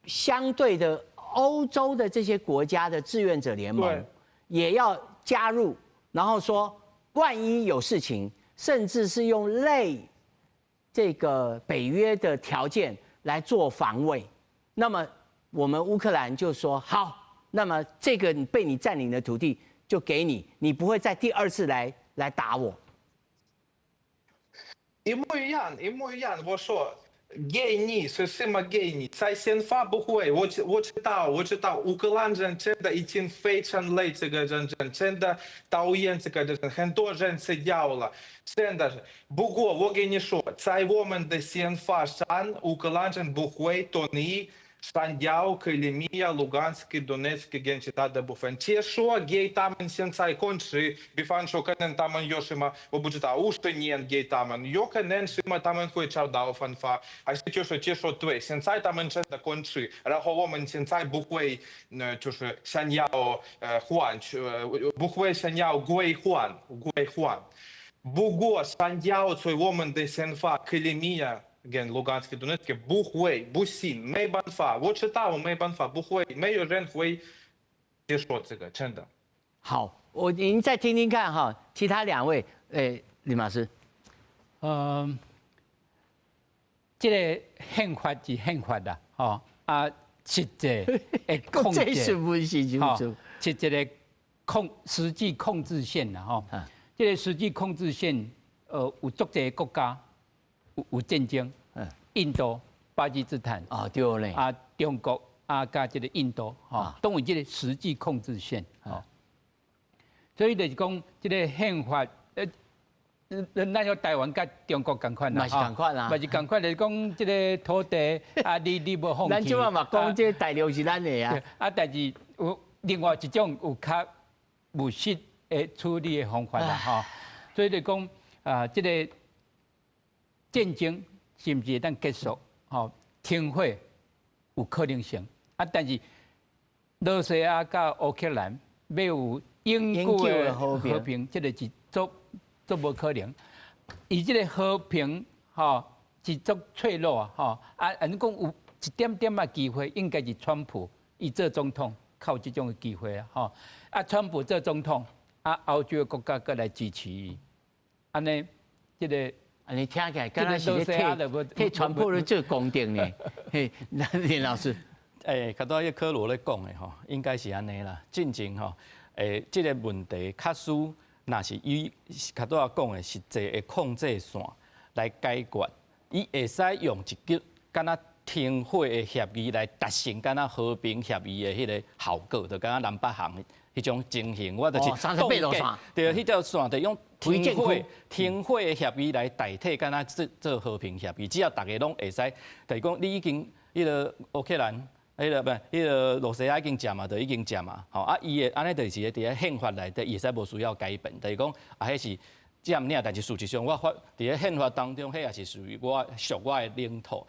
相對的，歐洲的這些國家的志願者聯盟也要加入，然後說萬一有事情，甚至是用類這個北約的條件來做防衛，那麼我們烏克蘭就說好，那麼這個被你佔領的土地就給你，你不會再第二次來打我。一模一樣，一模一樣。我說給你是什麼給你？在憲法不會，我知道，我知道，烏克蘭人真的已經非常累，這個戰爭真的討厭這個戰爭，很多人死掉了，真的是。不過我跟你說，在我們的憲法上，烏克蘭人不會同意刪掉克里米亞、盧甘斯克、頓涅茨克跟其他的部分。且說給他們現在控制，比方說可能他們有什麼，我不知道，50年給他們，有可能什麼他們會找到方法，還是就是接受對，現在他們真的控制，然後我們現在不會，就是想要還，不會想要歸還，歸還。不過刪掉在我們的憲法克里米亞跟盧甘斯克、頓涅茨克不會，不行，沒辦法，我知道我沒辦法，不會，沒有人會接受這個，真的。好，我您再聽聽看哈，其他兩位，誒，林老師，嗯，這個憲法是憲法啦，吼啊，實際的控制，吼，實際的實際控制線啦，吼，這個實際控制線，有足濟國家有戰爭，印度、巴基斯坦，啊對咧，啊中國啊佮這個印度，吼，攏有這個實際控制線，吼，所以就是講這個憲法，咱像台灣佮中國仝款啦，嘛是仝款啊，嘛是仝款，就是講這個土地啊，你無放棄。咱這擺嘛講這大陸是咱的啊，啊，但是有另外一種有較務實的處理的方法啦，吼。所以就講啊，這個戰爭是毋是會當結束？吼，停火有可能性啊，但是羅西亞佮烏克蘭欲有永久的和平，這個是足足無可能。伊這個和平吼是足脆弱啊，吼啊，按講有一點點仔機會，應該是川普伊做總統，較有這種的機會啊，吼啊，川普做總統，啊，歐洲的國家閣來支持伊，按呢，這個。啊，你聽起來敢若是咧替川普咧做公正呢？嘿，林老師，欸，較拄仔彼科羅咧講的吼，應該是按呢啦。進前吼，欸，這個問題確實，若是以較拄仔講的實際的控制線來解決，伊會使用一個敢若停火的協議來達成敢若和平協議的彼個效果，就敢若南北韓彼種情形，我就是 38度線，對，彼條線就用停火的協議來代替敢若做做和平協議，只要逐家攏會使，就是講你已經彼個烏克蘭，彼個毋是彼個羅西亞已經佔嘛，就已經佔嘛，吼啊伊的按呢就是佇咧憲法內底，伊會使無需要改變，就是講啊，彼是佔領，但是事實上我法佇咧憲法當中，彼也是屬於我屬我的領土。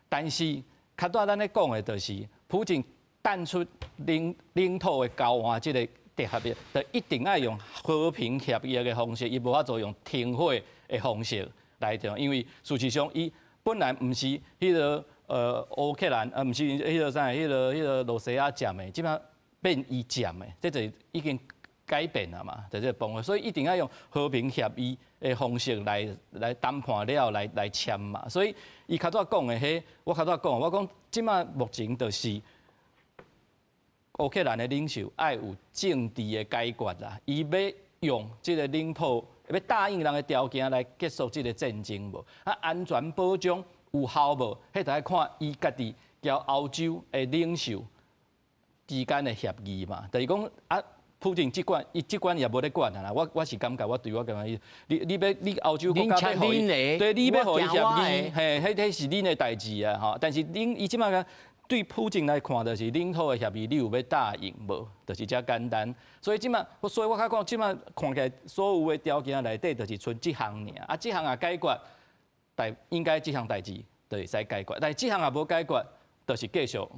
但是較拄仔咱咧講的，就是普京淡出領土的交換這個合約，就一定愛用和平協議的方式，伊無法度用停火的方式來做，因為事實上伊本來毋是彼個烏克蘭，毋是彼個啥，彼個羅西亞佔的，這擺變伊佔的，這就已經改變了嘛，就這個方法，所以一定愛用和平協議的方式來談判了來簽嘛。所以伊較早講的彼，我較早講，我講這擺目前就是烏克蘭的領袖愛有政治的解決啦，伊欲用這個領土，欲答應人的條件來結束這個戰爭無？啊，安全保障有效無？彼就愛看伊家己佮歐洲的領袖之間的協議嘛。就是講啊，普京這管，伊這管也無咧管啊啦。我是感覺，我對我感覺，你欲你歐洲國家欲予伊，對，你欲予伊協議，嘿，彼是恁的代誌啊，吼。但是恁伊這擺個對普京來看，就是領土的協議，你有欲答應無？就是遮簡單。所以這擺，所以我較講，這擺看起來所有的條件內底，就是賰這項爾。啊，這項若解決，代應該這項代誌就會使解決。但是這項若無解決，就是繼續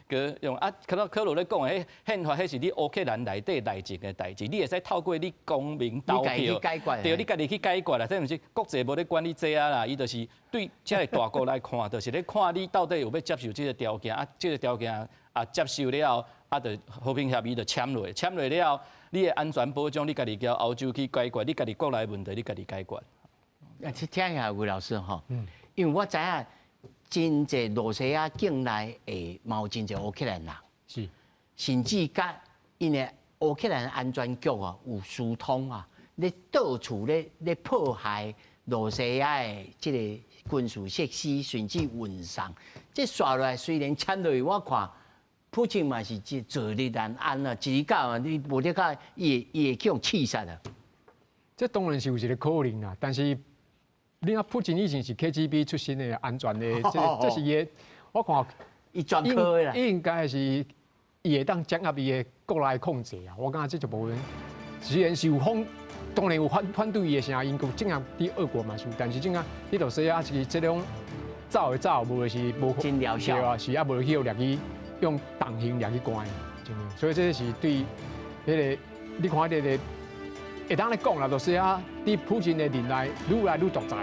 閣用啊，可能可魯咧講的，彼憲法彼是你烏克蘭內底內政的代誌，你會使透過你公民投票，對，你家己去解決啦。這毋是國際無咧管你這啊啦，伊就是對這个大國來看，就是咧看你到底有欲接受這个條件啊，這个條件啊接受了後，啊，就和平協議就簽落，簽落了後，你的安全保障你家己交歐洲去解決，你家己國內問題你家己解決。啊，聽一下魏老師吼，因為我知影真濟羅西亞境內會嘛有真濟烏克蘭人，甚至佮𪜶的烏克蘭安全局啊有私通啊，咧到處咧破壞羅西亞的這个軍事設施，甚至運送。這煞落來雖然簽落去，我看普京嘛是坐立難安啊，一日到晚你無得甲伊會去予刺殺啊。這當然是有一个可能啦，但是你看普京以前是 KGB 出身的安全的，這是伊的，我看伊專科的啦，應該是伊會當掌握伊的國內控制啊。我感覺這就無論，雖然是有反，當然有反對伊的聲音，閣正下佇俄國嘛是有，但是這下佇羅西亞是這種走會走，無就是無真療效啊，是啊，無去予掠去用重刑掠去關，真的。所以這是對彼個，你看這个會當咧講啦，羅西亞佇普京的任內愈來愈獨裁。